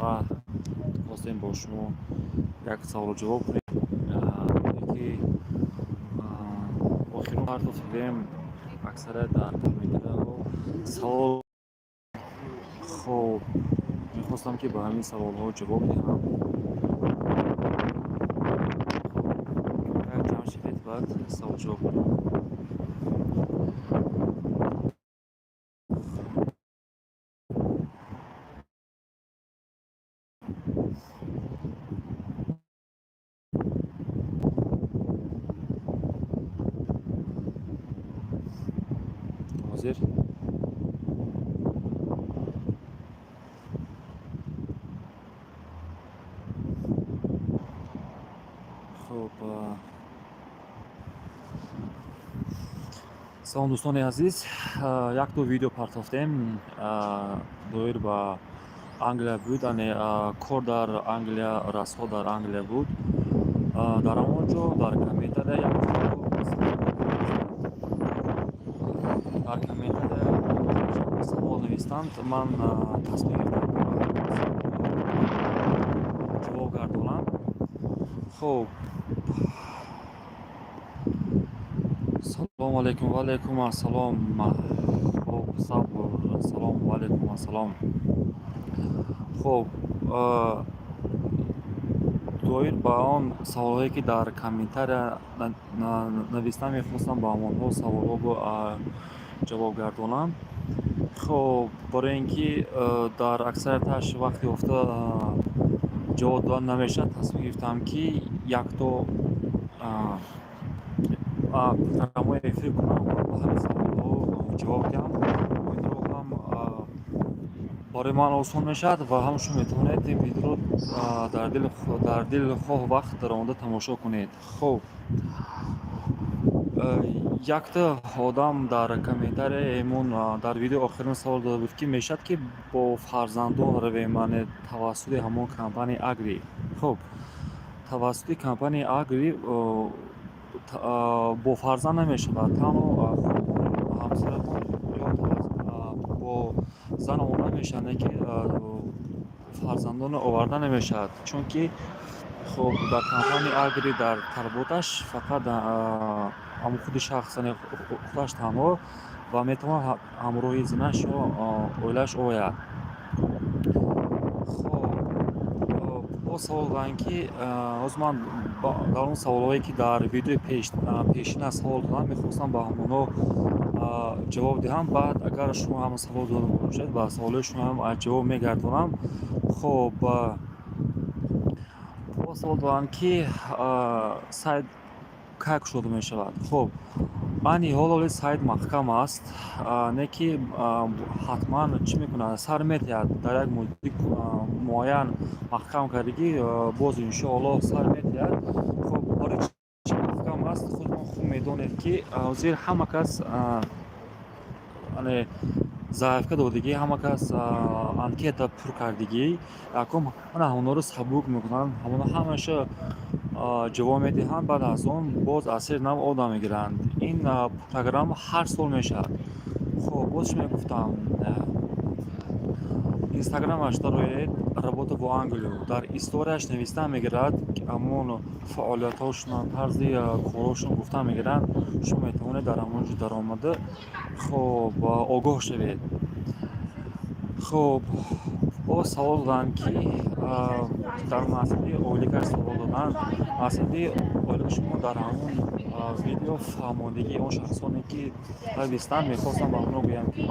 Ва хостем бо шумо як саволу ҷавоб кунем, ки охирон партофтем, аксарият дар комментарияҳо савол. Хоб, мехостам, ки ба ҳамин саволҳо ҷавоб диҳам. Хоб, ҷамъ шавед, баъд савол ҷавоб кунем. Ҳозир. Хуб, салом, дӯстони азиз. Якто видео партофтем, доир ба Англия буд, яъне кор дар Англия, расход дар Англия буд. Дар ҳамон ҷо дар комментария савол навистанд. Ман тасмим гирифтам, ҷавоб гардонам. Хуб, салому алайкум. Ва алайкум ассалом. Хуб, сабр, салом, ва алайкум ассалом. Хуб, доир ба он саволҳое, ки дар комментария нависта, мехостам ба ҳамонҳо саволҳо ҷавоб гардонам. Хуб, барои ин ки дар аксарияташ вақти ёфта ҷавоб дода намешавад, тасмим гирифтам, ки якто прямой эфир кунам ва ба ҳамин саволҳо ҷавоб диҳам. Инро ҳам барои ман осон мешавад ва ҳам шумо метавонед ин видеоро дар дилхоҳ вақт даромада тамошо кунед. Хуб, якта одам дар комментарияемон дар видеои охирин савол дода буд, ки мешавад, ки бо фарзандон равем, яъне тавассути ҳамон компанияи Агри. Хуб, тавассути компанияи Агри бо фарзанд намешавад, танҳо худтон, ҳамсаратон ё бо зан оварда мешавад, не ки фарзандонро оварда намешавад, чунки хуб, дар компанияи Агри дар талаботаш фақат ҳамон худи шахс, яъне худаш танҳо ва метавонад ҳамроҳи занаш ё оилааш ояд. Хоб, боз савол доданд, ки ҳозир ман дар он саволҳое, ки дар видеои пешина савол доданд, мехостам ба ҳамонҳо ҷавоб диҳам. Баъд агар шумо ҳам савол дода бошед, ба саволҳои шумо ҳам ҷавоб мегардонам. Хоб, боз савол доданд, ки сайт кай кушода мешавад. Хуб, айни ҳол оли сайт маҳкам аст, не ки ҳатман чӣ мекунад, сар метиҳад. Дар як муддати муайян маҳкам кардагӣ, боз иншоаллоҳ сар метиҳад. Хуб, барои чӣ маҳкам аст? Худтон хуб медонед, ки ҳозир ҳама кас яъне заявка додагӣ, ҳама кас анкета пур кардагӣ. Якум ана ҳамонҳоро сабук мекунанд, ҳамонҳо ҳамаша ҷавоб медиҳанд, баъд аз он боз аз сари нав одам мегиранд. Ин программа ҳар сол мешавад. Хуб, боз чӣ мегуфтам? Инстаграмаш дароед, «Работа в Англию», дар историяш нависта мегирад, ҳамон фаъолиятҳошон, тарзи корҳошон гуфта мегиранд. Шумо метавонед дар ҳамон ҷо даромада, хуб, огоҳ шавед. Хуб, боз савол доданд, ки дар масъалаи ойликаш савол доданд. Масъалаи ойлики шумо дар ҳамон видео фаҳмондагии он шахсоне, ки навистанд, мехостам ба онҳо гӯям, ки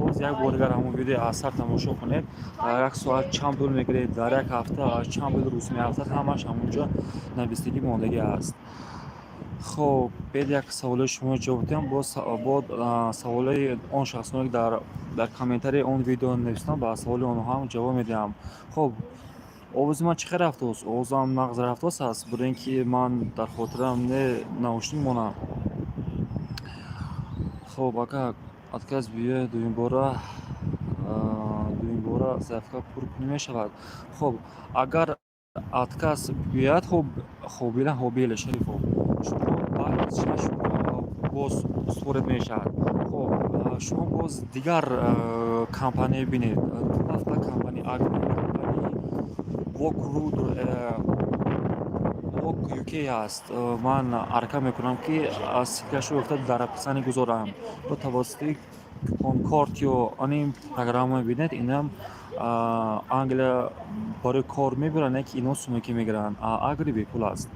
боз як бор дигар ҳамон видеои аз сар тамошо кунед. Дар як соат чанд пул мегиред, дар як ҳафта чанд пул рӯз меафтад, ҳамааш ҳамонҷо навистагӣ мондагӣ аст. Хуб, бед як саволои шумо ҷавоб диҳам, боз бо саволои он шахсоне, ки дар комментарияи он видео навистанд, ба саволи онҳо ҳам ҷавоб медиҳам. Хуб, овози ман чӣ хел рафтааст? Овозам нағз рафтааст аст? Барои ин ки ман дар хотирам не наушник монам. Хуб, ака, отказ биёяд, дуюмбора заявка пур кунӣ мешавад? Хуб, агар отказ биёяд, хуб, Ҳобила, Ҳобила Шарифов, шумо баъд аз 6 моҳ боз ворид мешавад. Хуб, шумо боз дигар компания бинед, на фақат компанияи Агри, компанияи Work UK ҳаст. Ман ҳаракат мекунам, ки ссылкашро ёфта дар описание гузорам. Бо тавассути Конкордио ин программа мебинед, инам Англия барои кор мебаранд, не ки ино сумаки мегиранд. Агри бепул аст.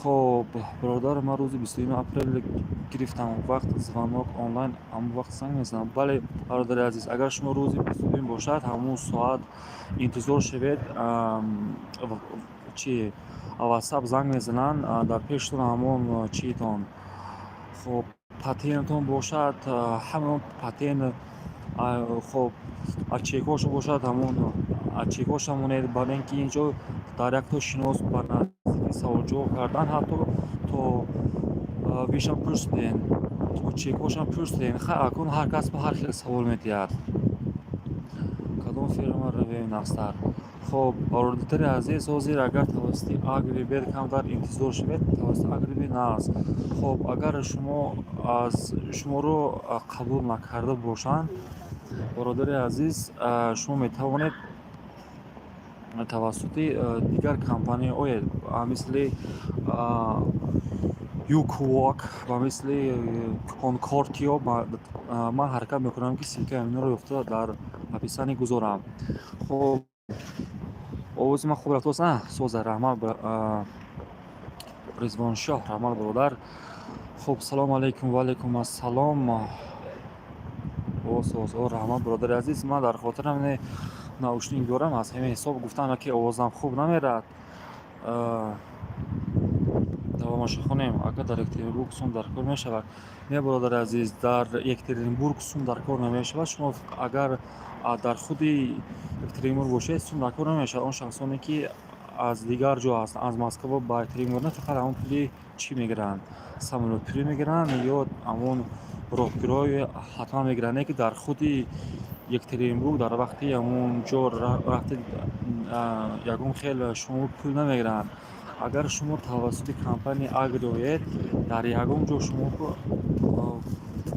Хоб, бародар, ман рӯзи 21 апрел гирифтам, вақт звонок онлайн, ҳамон вақт занг мезанам. Бале, бародари азиз, агар шумо рӯзи 22-юм бошад, ҳамон соат интизор шавед, чи ватсап занг мезананд, дар пештон ҳамон чиитон, хоб, патентон бошад, ҳамон патент, хоб, чекҳошо бошад, ҳамон чекҳоша монед. Барои ин ки инҷо дар якто шинос ба наздики саволҷавоб кардан, ҳатто то вишам пурсидем, то чекҳошам пурсидем. Акнун ҳар кас ба ҳар хел савол медиҳад. Кадом фирма равем нағзтар? Хоб, бародари азиз, ҳозир агар тавассути Агрибет камтар интизор шавед, тавассути Агрибет нағз. Хоб, агар шумо аз шуморо қабул накарда бошанд, бародари азиз, шумо метавонед тавассути дигар компанияҳое, мисли Юкворк ва мисли Конкортио. Ман ҳаракат мекунам, ки ссылкаи ҳаминро ёфта дар описание гузорам. Хоб, овози ман хуб рафтааст? Соза, раҳмат, Ризвоншоҳ, раҳмат, бародар. Хуб, салому алайкум. Ва алайкум ассалом. Соз, раҳмат, бародари азиз. Ман дар хотирам наушник дорам, аз ҳамин ҳисоб гуфтам, ки овозам хуб намерад. Давомашо хонем. Агар дар Екатеринбург сум дар кор мешавад? Не, бародари азиз, дар Екатеринбург сум дар кор намешавад. Шумо агар дар худи Екатеринбург бошед, сум дар кор намешавад. Он шахсоне, ки аз дигар ҷо ҳастанд, аз Москва ба Екатеринбург, на фақат ҳамон пули чӣ мегиранд, самолётпулӣ мегиранд ё ҳамон роҳгирои ҳатман мегиранд, не ки дар худи Екатеринбург дар вақти ҳамон ҷо рафти ягон хел шумо пул намегиранд. Агар шумо тавассути компанияи Агри оед, дар ягон ҷо шумо пул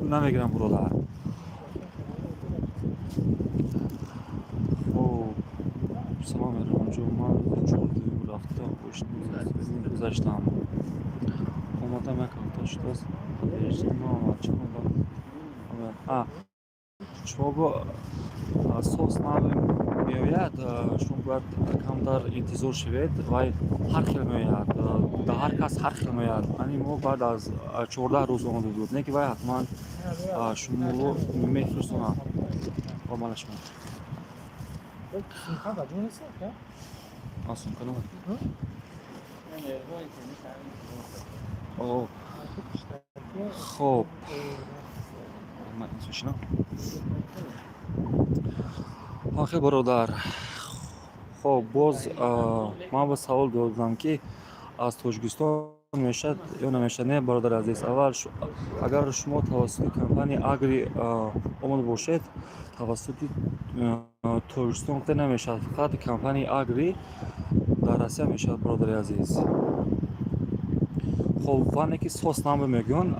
намегиранд, бародар. Хоб, салом, Меҳрибонҷон, ман рӯзи 14-юм рафта гузаштам, омадам, як ҳафта шудааст, наомад. Чанд вақт шумо бо сос меояд? Шумо бояд камтар интизор шавед. Вай ҳар хел меояд, дар ҳар кас ҳар хел меояд. Ани мо баъд аз 14 рӯз омада буд, не ки вай ҳатман шуморо мефирстонад. Омада шумо Сумка ба ҷо нест, ака? Сумка набуд. О, хоб, ман инсо. Охе, бародар, хоб, боз ман ба савол додам, ки аз Тоҷикистон мешавад ё намешавад. Не, бародари азиз, аввал агар шумо тавассути компанияи Агри омада бошед, тавассути Тоҷикистон гуфта намешавад. Фақат компанияи Агри дар Россия мешавад, бародари азиз. Хоб, ване ки SOS number мегӯянд,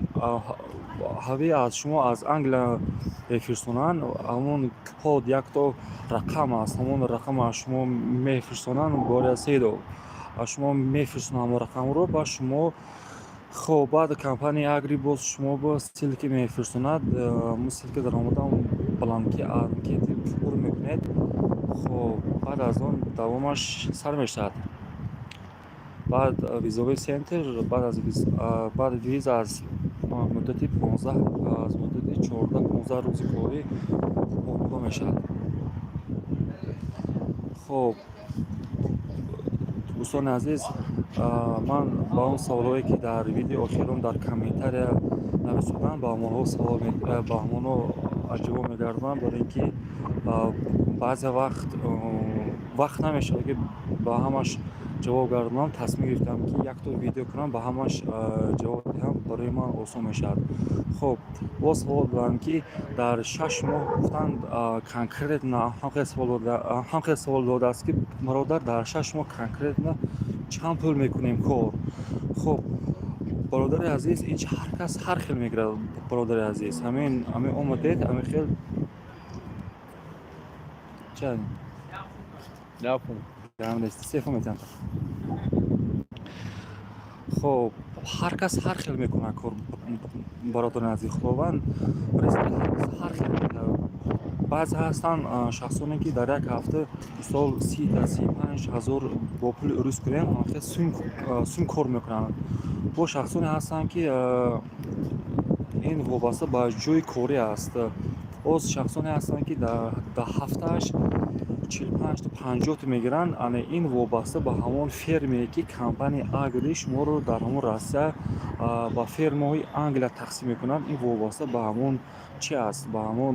ҳави аз шумо аз Англия мефирстонанд. Ҳамон код якто рақам аст, ҳамон рақам аз шумо мефирстонанд, Боря Сейдов, аз шумо мефирстонанд ҳамон рақамро ба шумо. Хоб, баъд компанияи Агри боз шумо бо ссылка мефирстонад. Ҳамон ссылка даромадан, бланки анкети пур мекунед. Хоб, баъд аз он давомаш сар мешавад. Баъд визовый центр, баъд аз баъд виза аз муддати 15, аз муддати 14-15 рӯзи корӣ омода мешавад. Хоб, дӯстони азиз, ман ба он саволҳое, ки дар видеои охирон дар комментария нависодам, ба ҳамонҳо савол, ба ҳамонҳо ҷавоб мегардонам, барои ин ки баъзе вақт вақт намешавад, ки ба ҳамаш ҷавоб гардонам. Тасмим гирифтам, ки якто видео кунам, ба ҳамаш ҷавоб диҳам, барои ман осон мешавад. Хоб, боз савол додам, ки дар 6 моҳ гуфтанд конкретно, ҳам хел савол додааст, ки бародар, дар 6 моҳ конкретно чанд пул мекунем кор? Хоб, бародари азиз, ин ҳар кас ҳар хел мегирад, бародари азиз. Ҳамин омадед, ҳамин хел ча. Гафум. Гам нест, 3 фун метиҳам. Хоб, ҳар кас ҳар хел мекунад кор, бародари азиз. Худованд ризқи ҳар кас ҳар хел медиҳад. Баъзе ҳастанд шахсоне, ки дар як ҳафта, мисол, 30 та 35 ҳазор бо пули урус кунем, ҳамахел сум кор мекунанд. Бо шахсоне ҳастанд, ки ин вобаста ба ҷойи корӣ аст. Боз шахсоне ҳастанд, ки дар ҳафтааш 45 то 50 то мегиранд. Ана ин вобаста ба ҳамон фермие, ки компанияи Агри шуморо дар ҳамон Россия ба фермаҳои Англия тақсим мекунанд. Ин вобаста ба ҳамон чи аст, ба ҳамон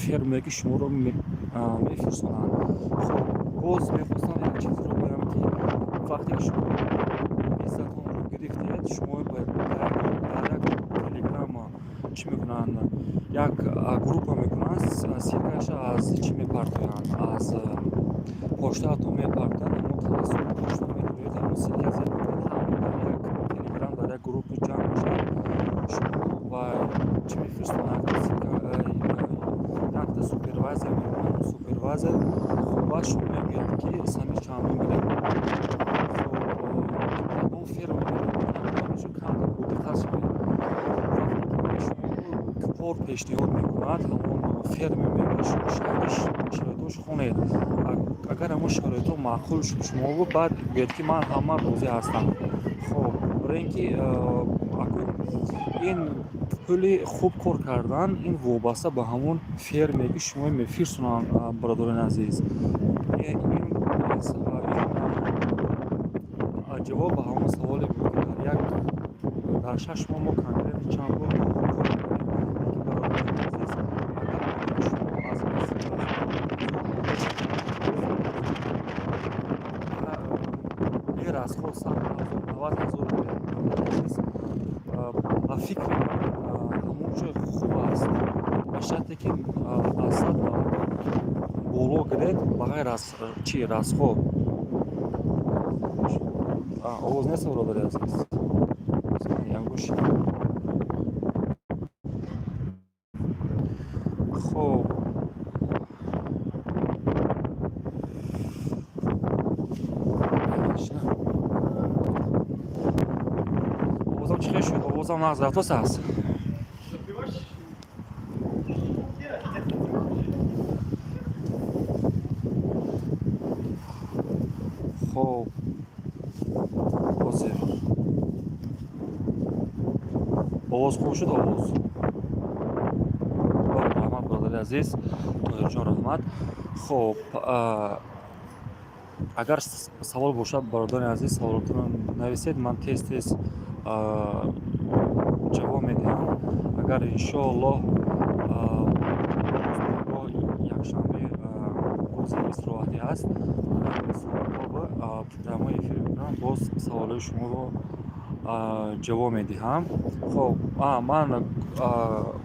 фермае, ки шуморо мефирсонанд. Хоб, боз мехостам як чизро гӯям, ки вақте ки шумо визатонро гирифтед, шумо дар як телеграмма чӣ мекунанд, як группа мекунанд, ссылкаша аз чӣ мепартоянд, аз поштаатон мепартоянд. Ҳамон тавассути почта медоред, ҳамон ссылка зер мекунед, ҳама дар як телеграм, дар як группа ҷамъ мешаванд. Шумо ва чӣ мефирстонанд, якта супервайзер мемонад. Супервайзер баъд шумо мегӯяд, ки сани чандум меред, кадом ферма меред. Камтар бодиққат шавед. Вақте ки шумо кор пешниҳод мекунад, ҳамон ферме мегӯяд, шумо шароитош хонед. Агар ҳамон шароитҳо маъқул шуд шумо, баъд гӯяд, ки ман ҳама розӣ ҳастам. Хоб, барои ин ки акун ин пули хуб кор кардан, ин вобаста ба ҳамон ферме, ки шумо мефирсонанд. Бародарони азиз, ин ҷавоб ба ҳамон саволе буд, ки дар як дар 6 моҳ мо конкретно чанд бор кор мекунем. Лекин, бародарони азиз, агар шумо аз Россия берасход 100 ҳазор, 90 ҳазор, азиз, ба фикри ман, ҳамон ҷой хуб аст, ба шарте ки аз 190 боло гиред, ба ғайр аз чи расход. Овоз нест, бародари азиз? Ягош. Хоб, овозам чӣ хел шуд? Овозам нағз рафтос аст? Хоб, ҳозир овоз хуб шуд, овоз. Раҳмат, бародари азиз Тоҳирҷон, раҳмат. Хоб, агар савол бошад, бародари азиз, саволотонро нависед, ман тез тез ҷавоб медиҳам. Агар, иншоаллоҳ, якшанбе рӯзи истироҳатӣ аст, прямой эфир мекунам, боз саволҳои шуморо ҷавоб медиҳам. Хоб, ман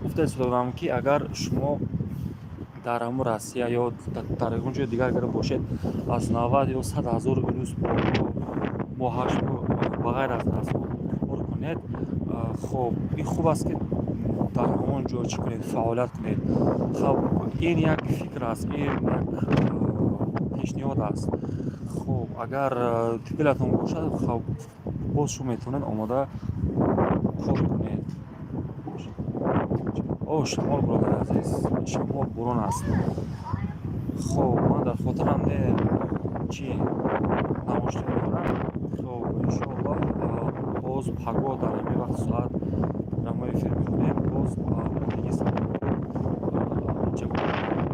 гуфта истодам, ки агар шумо дар ҳамон Россия ё дар ягон ҷои дигар агар бошед, аз 90 ё 100 ҳазор рӯз моҳаш ба ғайр аз расход кор кунед. Хоб, ин хуб аст, ки дар ҳамон ҷо чӣ кунед, фаъолият кунед. Хоб, ин як фикр аст, ин як пешниҳод аст. Хоб, агар дилатон бошад, хоб, боз шумо метавонед омода кор кунед. О, шамол, бародари азиз, шамол бурун аст. Хоб, ман дар хотирам не, чӣ намоишта дорам. Хоб, иншоаллоҳ, боз пагоҳ дар ҳамин вақти соат прямой эфир мекунем, боз мондагии саволҳоро ҷавоб медиҳем.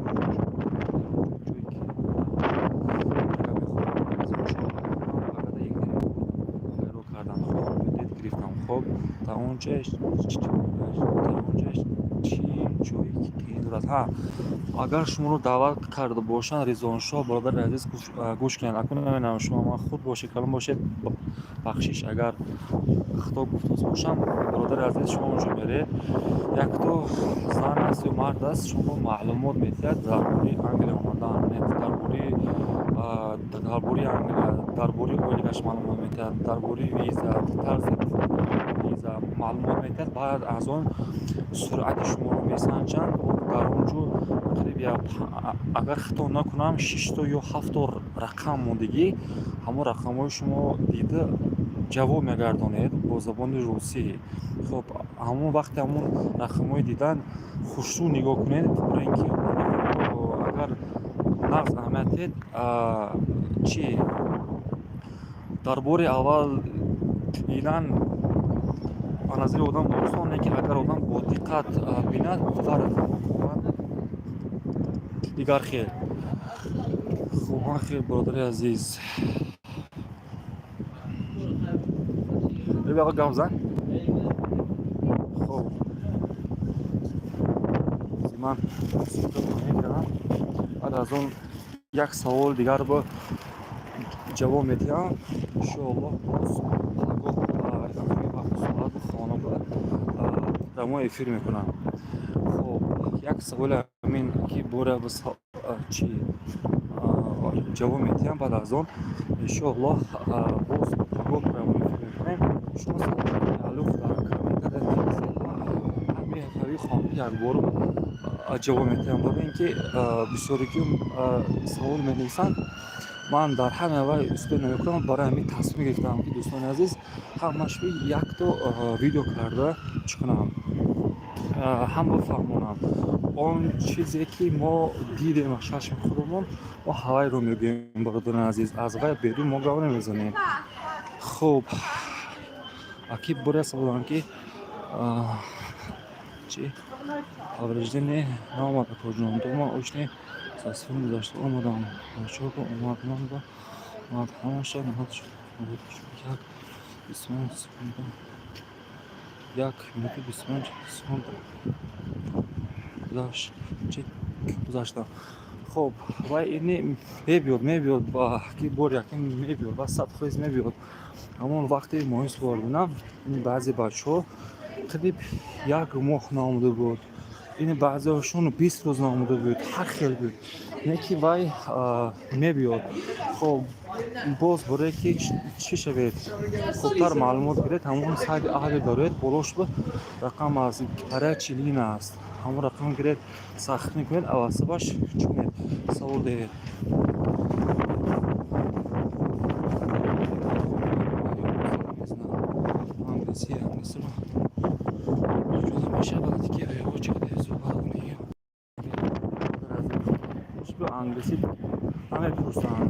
Гуфтам, дар он ҷой ҷое ки мехоҳам аз пагада Екатеринбург кардам. Хоб, билет гирифтам. Хоб, дар он ҷо чӣ Ҷои қиин дорад. Ҳа, агар шуморо даъват карда бошанд, Ризоншоҳ, бародари азиз, гӯш кунед. Акнун намедонам, шумо ман худ бошед, калон бошед, бахшиш, агар хато гуфтоз бошам. Бародари азиз, шумо онҷо меред, якто зан аст ё мард аст, шумо маълумот медиҳад дар бораи Англия омадан, дар бораи Англия, дар бораи оилааш маълумот медиҳад, дар бораи виза, тарзи виза маълумот медиҳад. Баъд аз он суръати шуморо месанҷанд. Дар он ҷо қариб, агар хато накунам, шишто ё ҳафто рақам мондагӣ. Ҳамон рақамҳои шумо дида ҷавоб мегардонед бо забони русӣ. Хоб, ҳамон вақте ҳамон рақамҳои дидан, хушрӯ нигоҳ кунед, барои ин ки агар нағз аҳамият диҳед, чӣ дар бори аввал дидан ба назари одам осон, лекин агар одам бо диққат бинад, фарқ дигар хел. Хуб, ҳан хел, бародари азиз, гап зан. Хоб, ман мегирам, баъд аз он як савол дигар бо ҷавоб медиҳам, иншоаллоҳ. Боз пагоҳ вақту соату хона прямой эфир мекунам. Хоб, як саволи ҳамин ки бора чи ҷавоб медиҳам, баъд аз он, иншоаллоҳ, боз пагоҳ прямой эфир мекунем. Шумо тааллуқ дар комментария нависед, ҳамин ҳави хонда якбор ҷавоб медиҳам, барои ин ки бисёре ки савол менависанд, ман дар ҳама вай успел намекунам. Барои ҳамин тасмим гирифтам, ки, дӯстони азиз, ҳамаш якто видео карда чӣ кунам, ҳам бифаҳмонам. Он чизе ки мо дидем аз чашми худамон, мо ҳавайро мегӯем, бародарони азиз, аз вай берун мо гап намезанем. Хуб, аки боре саволам, ки чи повреждение наомад, акоҷон? Дома ошни сасфин гузашта омадам, бачаҳо омад, ман омад, ҳамаша 1:25 секунда, 1 минуту 25 секунда гузашт, чи гузаштам. Хоб, вай ини мебиёд, мебиёд, ба ки бор якин мебиёд ва 100% мебиёд. Ҳамон вақте моҳи супординам, ин баъзе бачаҳо қариб як моҳ наомада буд, ин баъзеҳошон 20 рӯз наомада буд, ҳар хел буд, не ки вай мебиёд. Хоб, боз барое ки чӣ шавед, хубтар маълумот гиред, ҳамон сайти аҳли доред, болош рақам аст, горячий линия аст, ҳамон рақам гиред, сахт мекунед, аввалсабаш чӣ кунед, савол диҳед. Англиси, англисиро ҷудо мешавад, ки чӣ суҳбат кунӣ. Англисӣ намепурсанд,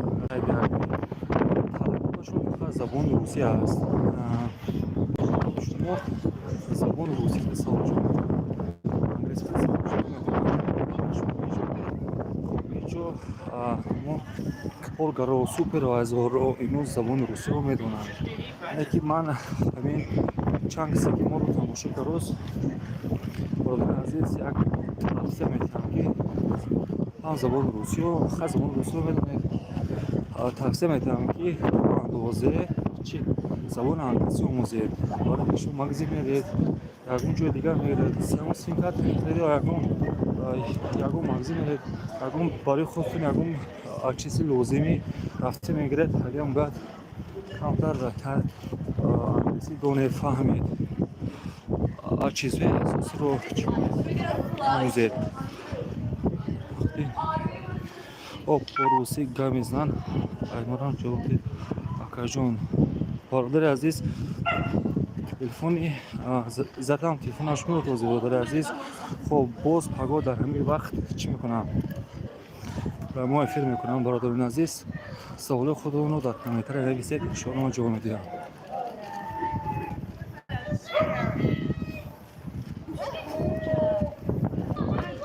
талаботашон фақат забони русӣ аст. Шумо забони русӣ савол ҷавоб медиҳед, англисӣ савол ҷавоб медиҳед. Хоб, инҷо мо коргаро, супервайзорро, ино забони русиро медонанд. Лекин ман ҳамин чанд касе ки моро тамошо карост, бародари азиз, як тавсия медиҳам, ки ҳам забони русиё, ха, забони русиро медонед, тавсия медиҳам, ки то андозе чи забони англисӣ омӯзед. Барои ки шумо магазин меред, ягон ҷои дигар меред, ягон симкарта мехаред ё ягон магазин меред, ягон барои худтон ягон чизи лозимӣ рафта мегиред, ҳагам бояд камтар англисӣ донед, фаҳмед, чизҳои асосиро омӯзед. Об, бо русӣ гап мезананд, аймарам ҷавоб дед, акаҷон. Бародари азиз, телефони задам, телефонаш меотози, бародари азиз. Хоб, боз пагоҳ дар ҳамин вақт чӣ мекунам, мо эфир мекунам. Бародарони азиз, саволи худро дар комментария нависед, иншоалло ман ҷавоб медиҳам.